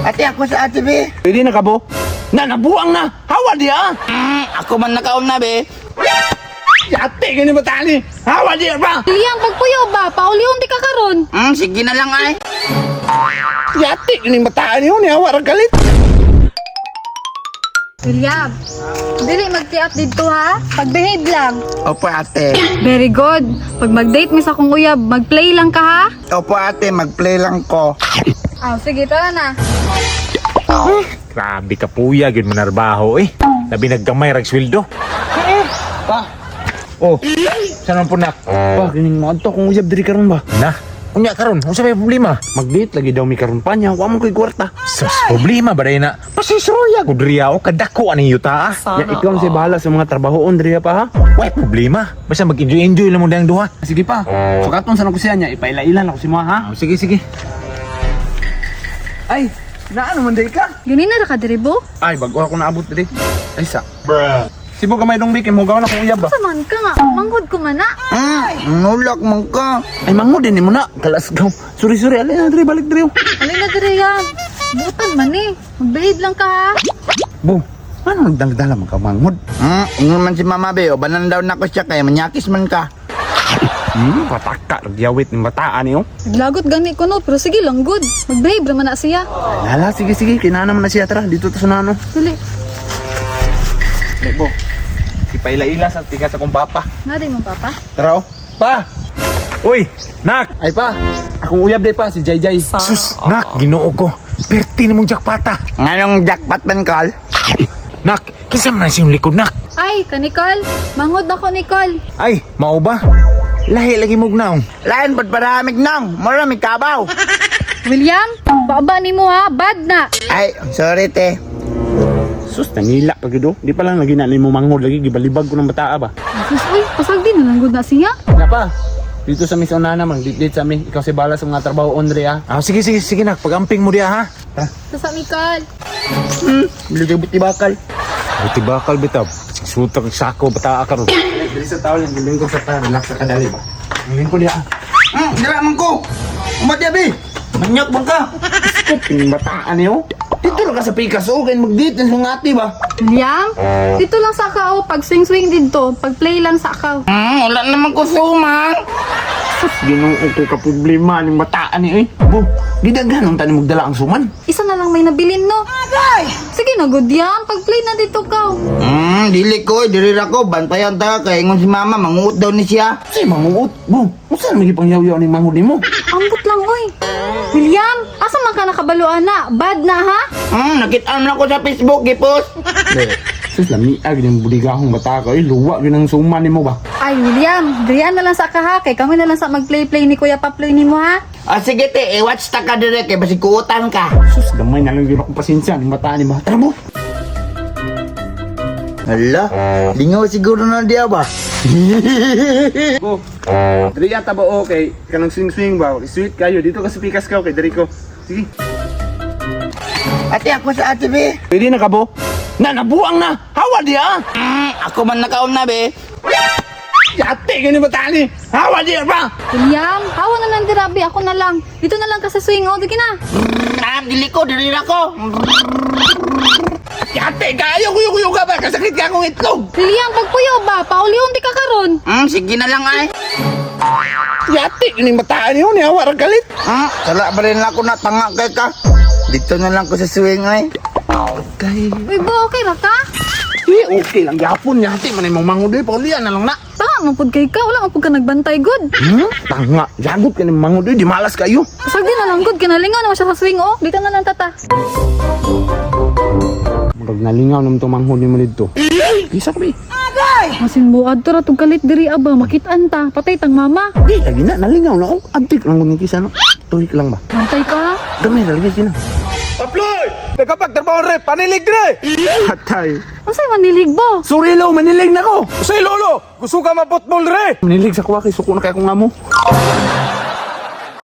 Ate, ako sa ate, be. Pwede na ka bo? Na nabuang na. Hawa di ah. Ako man nakaon na, be. Yate gani batali. Hawa di ba? William, pagpuyo ba? Paulion di ka karon. Sige na lang, ay. Yate gani bataan yun. Hawa ra galit. William, dili magtiat didto ha. Pagbehave lang. Opo, ate. Very good. Pag mag-date mi sa akong uyab, mag-play lang ka ha. Opo, ate. Mag-play lang ko. Ah, sige, tara na. Grabe ka puya, gyud manarbaho eh. Labi naggamay rag sweldo. Pa. Oh, saan man punak? Pa, kining mo adto kung uyab diri karon ba? Na, unya karon, unsa may problema? Mag-date lagi daw mi karon pa niya. Wa mo koy kwarta. Sus, problema ba na? Pasisroya ko diriya o kadako ani yuta ah. Ya, ikaw ang si bahala sa mga trabahoon diri pa ha. Way problema. Basta mag-enjoy-enjoy lang mo dayang duha. Sige pa. Sukaton sa nako siya niya, ipaila-ila na ko si mo ha. Oh, sige, sige. Ay, naano man day ka? Ganina ra ka diri bo? Ay, bago ako naabot diri. Ay sa. Bruh. Sibo gamay dong bikin mo gawa na kong uyab ba? Sa man ka nga, manghod ko man na. Nulak man ka. Ay mango din mo na. Kalasgaw. Sorry, sorry. Alin na diri, balik diri. Oh. Alin na diri yan. Butan man eh. Magbehave lang ka ha. Bo, ano nagdala-dala man ka manghod? Ingon man si mama, be. O, banan daw na ko siya kaya manyakis man ka. Pataka nagyawit ni bataan niyo. Naglagot gani ko no, pero sige lang good. Magbehave ra man na siya. Lala, sige sige, kinana man na siya tara dito ta sa nano. Dili. Dili bo. Si paila-ila sa tiga sa kong papa. Nga di mo papa. Tara oh. Pa. Uy, nak. Ay pa. Akong uyab day pa si Jayjay. Sus, nak, Ginoo ko. Perti na mong jackpata. Nganong jackpot man, Carl? Nak, kinsa man ang siyong likod nak? Ay, ka Nicole. Manghod ako Nicole. Ay, mao ba? Lahi lagi mo gnaong. Lain pod paramig nang. Mura may kabaw. William, baba nimo ha, bad na. Ay, sorry, te. Sus, nangila pa gyud oh. Di pa lang lagi na nimo manghod lagi gibalibag ko ng bataa ba. Sus, uy, pasag din na lang good na siya. Na pa. Dito sa mi sa nana mang date sa mi. Ikaw si bala sa mga trabaho ondre ha. Ah, sige, sige, sige nak. Pagamping mo diya ha. Sasa Nicole. Biligay buti bakal. Buti bakal bitaw. Sutak sako bataa karon. Dili sa tao lang giling ko sa ta, relax sa kadali ba. Ang lingkod diya. Dira man ko. Umat be. Manyok man ka. Yung bataan niyo. Dito lang ka sa Picasso, kay mag-date ng ate ba? William, dito lang sa kao, pag swing-swing dito, pag play lang sa kao. Wala naman ko suman. Ginoo ko ka problema ning bataan ni eh. Bo, gidaghan ang tani magdala ang suman. Isa na lang may nabilin, no? Sige na, good yan. Pag play na dito kao. Dili ko, diri ra ko. Bantayan ta kay ingon si mama, manguot daw ni siya. Kasi manguot, bo. Unsa naman gipang yaw-yaw ning manghod nimo? Ambot lang, oy. William, asa man ka nakabaluan na? Bad na, ha? Nakitaan man ako sa Facebook, gipos. Sus lami ag ning buligahong bata ka eh, luwa gyud ang suman nimo ba? Ay, William, dirian na lang sa ka, ha? Kay kami na lang sa mag-play-play ni Kuya Paploy nimo, ha? Ah, sige te, i-watch ta ka dire kay basig kuutan ka. Sus gamay na lang gyud akong pasensya ning bataan nimo. Tara bo. Hala, lingaw siguro na diya ba? Bo. Diri ata ba okay? Kanang swing-swing ba? Sweet kayo dito ka sa pikas ka okay diri ko. Sige. Ate, ako sa ate, be. Pwede na ka bo? Na nabuang na. Hawa diya. Ako man nakaon na, be. Yate gani bataan ni. Hawa diya ba? William, hawa na lang dirabi. Ako na lang. Dito na lang ka sa swing, oh. Sige na. Dili ko, diri ra ko. Yate kayo kuyo-kuyo ka ba? Kasakit ka akong itlog. William, pagpuyo ba? Paulion di ka karon. Sige na lang, ay. Yate gani bataan niyo ni hawa ra galit. Sala ba rin ako na tanga kay ka? Dito na lang ko sa swing, ay. Kay Uy, bo, okay ra ka? Eh, okay lang gyapon yate man imong manghod eh, paulian na lang na. Tanga, mapud kay ka. Wala mapud ka nagbantay, good. Tanga, jagot ka ni manghod eh, di malas kayo. Pasag din na lang, good. Kinalingaw naman siya sa swing, oh. Dito na lang, tata. Murag nalingaw naman itong manghod nimo dito. Kisa ko eh. Masin mo, adto ra tug kalit diri aba. Makitaan ta. Patay tang mama. Di, lagi na, nalingaw na ako. Antik lang kung kisa no. Tuhik lang ba? Bantay ka, ha? Gamay na lagi sino. Paploy! Nagkapagtrabaho re, panilig dire! Patay. Unsay manilig bo? Sorry lo, manilig na ko. Usay lolo, gusto ka mapotbol re! Manilig sa kuwa kay suko na kay akong amo.